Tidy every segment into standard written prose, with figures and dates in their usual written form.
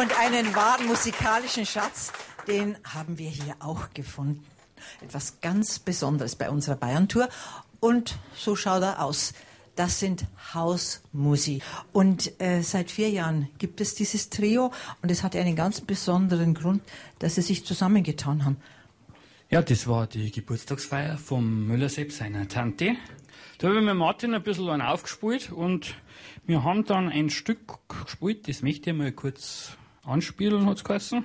Und einen wahren musikalischen Schatz, den haben wir hier auch gefunden. Etwas ganz Besonderes bei unserer Bayern-Tour. Und so schaut er aus. Das sind Hausmusi. Und seit 4 Jahren gibt es dieses Trio. Und es hat einen ganz besonderen Grund, dass sie sich zusammengetan haben. Ja, das war die Geburtstagsfeier vom Müller-Sepp, seiner Tante. Da habe ich mit Martin ein bisschen einen aufgespielt und wir haben dann ein Stück gespielt, das möchte ich mal kurz anspielen, hat's geheißen.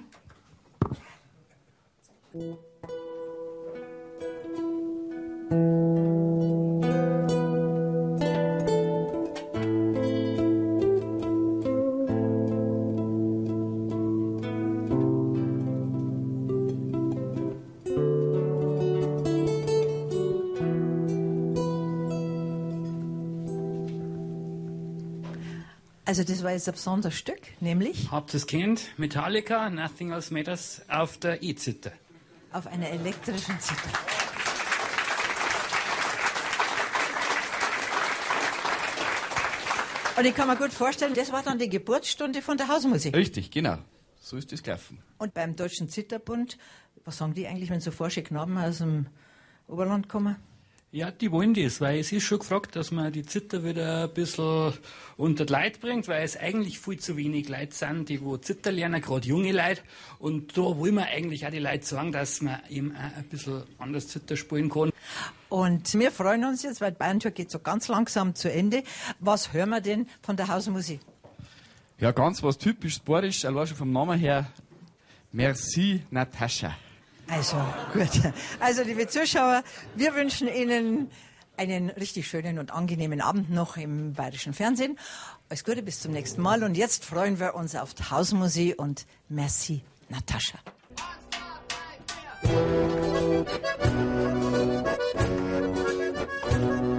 Also das war jetzt ein besonderes Stück, nämlich? Habt ihr's kennt? Metallica, Nothing Else Matters auf der E-Zither. Auf einer elektrischen Zither. Und ich kann mir gut vorstellen, das war dann die Geburtsstunde von der Hausmusik. Richtig, genau. So ist das gelaufen. Und beim Deutschen Zitterbund, was sagen die eigentlich, wenn so forsche Knaben aus dem Oberland kommen? Ja, die wollen das, weil es ist schon gefragt, dass man die Zither wieder ein bisschen unter die Leute bringt, weil es eigentlich viel zu wenig Leute sind, die wo Zither lernen, gerade junge Leute. Und da wollen wir eigentlich auch die Leute sagen, dass man eben auch ein bisschen anders Zither spielen kann. Und wir freuen uns jetzt, weil die Bayern-Tour geht so ganz langsam zu Ende. Was hören wir denn von der Hausmusik? Ja, ganz was typisch bayerisch, allein schon vom Namen her. Merci, Natascha. Also, gut. Also, liebe Zuschauer, wir wünschen Ihnen einen richtig schönen und angenehmen Abend noch im Bayerischen Fernsehen. Alles Gute, bis zum nächsten Mal. Und jetzt freuen wir uns auf die Hausmusik und Merci, Natascha. 1, 2, 3, 4.